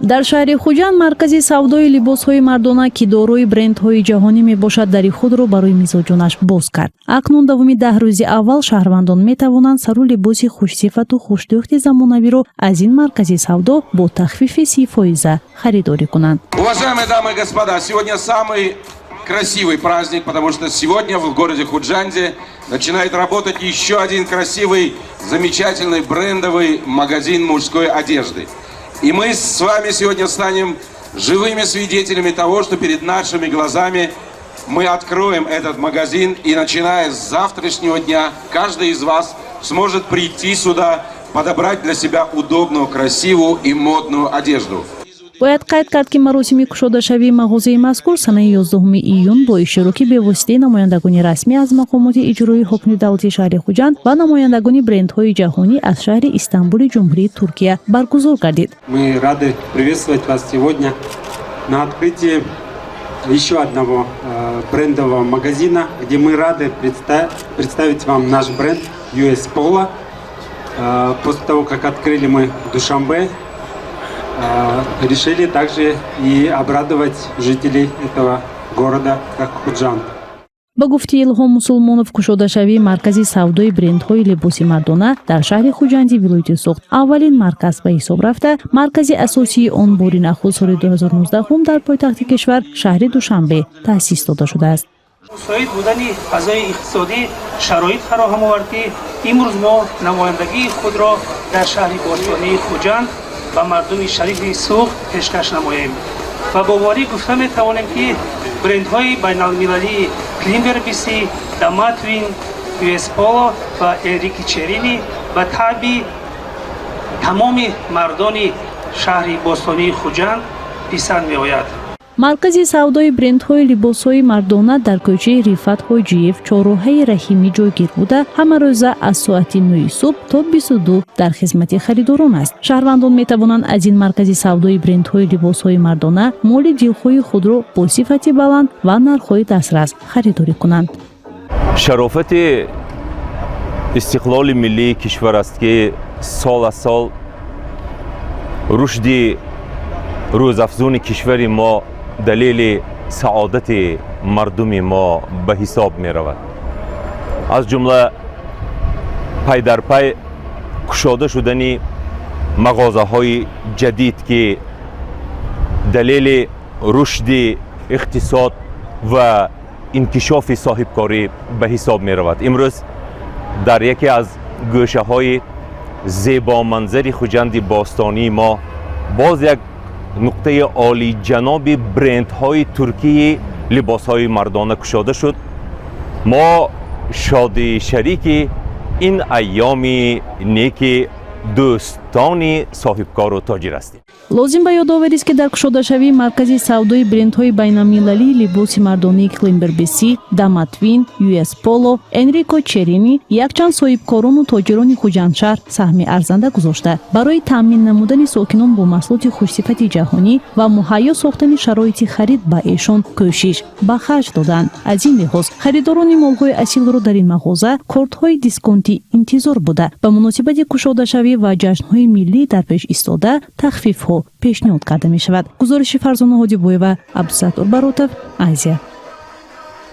Дар шаҳри Хуҷанд маркази савдои либосҳои мардона, ки дорои брендҳои ҷаҳонӣ мебошад, дари худро барои мизоҷонаш боз кард. Акнун давоми 10 рӯзи аввал шаҳрвандон метавонанд сару либоси хушсифату хушдӯхти замонавиро аз ин маркази савдо бо тахфифи 30 фоиза харидорӣ кунанд. Уважаемые дамы и господа, сегодня самый красивый праздник, потому что сегодня в городе Худжанде начинает работать еще один красивый, замечательный брендовый магазин мужской одежды. И мы с вами сегодня станем живыми свидетелями того, что перед нашими глазами мы откроем этот магазин, и, начиная с завтрашнего дня, каждый из вас сможет прийти сюда, подобрать для себя удобную, красивую и модную одежду. Бояд қайд кард, ки маросими кушодашавии мағозаи мазкур санаи 11 июн бо иштироки бевоситаи намояндагони расмӣ аз мақомоти иҷроии ҳокими давлати шаҳри Хуҷанд ва намояндагони брендҳои ҷаҳонӣ аз шаҳри Истанбули Ҷумҳурии Туркия баргузор гардид. Мы рады приветствовать вас сегодня на открытии еще одного брендового магазина, где мы рады представить вам наш бренд US Polo. После того, как открыли мы в Душанбе, решили также и обрадовать жителей этого города, как Худжанд. Ба гуфти Илҳом Мусулмонов, кушодашавии маркази савдои брендҳои либоси мардона дар шаҳри Хуҷанди вилояти Суғд аввалин марказ ба ҳисоб рафта, маркази асосии он бори нахуст соли 2019 дар пойтахти кишвар, шаҳри Душанбе, таъсис дода шудааст. Мусоид будани фазои иқтисодӣ шароит фароҳам овард, ки имрӯз мо намояндагии худро дар шаҳри бостонии Хуҷанд ба мардуми шарифи Суғд пешкаш намоем ва боварӣ гуфта метавонем, ки брендҳои байналмилалии Климбер Биси, Даматвин, US Polo ва Энрико Черини ба таъби тамоми мардони шаҳри бостонии Хуҷанд писанд меояд. Маркази савдои брендҳои либосҳои мардона дар кӯчаи Рифат Ҳоҷиев, чорроҳаи Раҳимӣ ҷойгир буда, ҳамарӯза аз соати 9 субҳ то 22 дар хизмати харидорон аст. Шаҳрвандон метавонанд аз ин маркази савдои брендҳои либосҳои мардона моли дилхоҳи худро бо сифати баланд ва нархҳои дастрас харидорӣ кунанд. Шарофати истиқлоли миллии кишвар аст, ки сол аз сол рушди рӯзафзуни кишвари мо далели саодати мардуми мо ба ҳисоб меравад. Аз ҷумла пайдарпай кушода шудани мағозаҳои ҷадид, ки далели рушди иқтисод ва инкишофи соҳибкорӣ ба ҳисоб меравад. Имрӯз дар яке аз гӯшаҳои зебоманзари Хуҷанди бостонии мо боз як нуқтаи олиҷаноби брендҳои туркии либосҳои мардона кушода шуд. Мо шоди шарики ин айёми неки дӯстони соҳибкору тоҷир ҳастем. Лозим ба ёдоварист, ки дар кушодашавии маркази савдои брендҳои байналмилалии либоси мардонии Климбер Биси, Даматвин, US Polo, Энрико Черини якчанд соҳибкорону тоҷирони Хуҷандшаҳр саҳми арзанда гузошта, барои таъмин намудани сокинон бо маҳсулоти хушсифати ҷаҳонӣ ва муҳайё сохтани шароити харид ба эшон кӯшиш ба харҷ доданд. Аз ин лиҳоз харидорони молҳои асилро дар ин мағоза кортҳои дисконтӣ интизор буда, ба муносибати кушодашавӣ ва ҷашнҳои миллӣ дар пеш истода тахфифҳо пешниҳод карда мешавад. Гузориши Фарзона Ҳодибоева, Абдусаттор Баротов, Азия.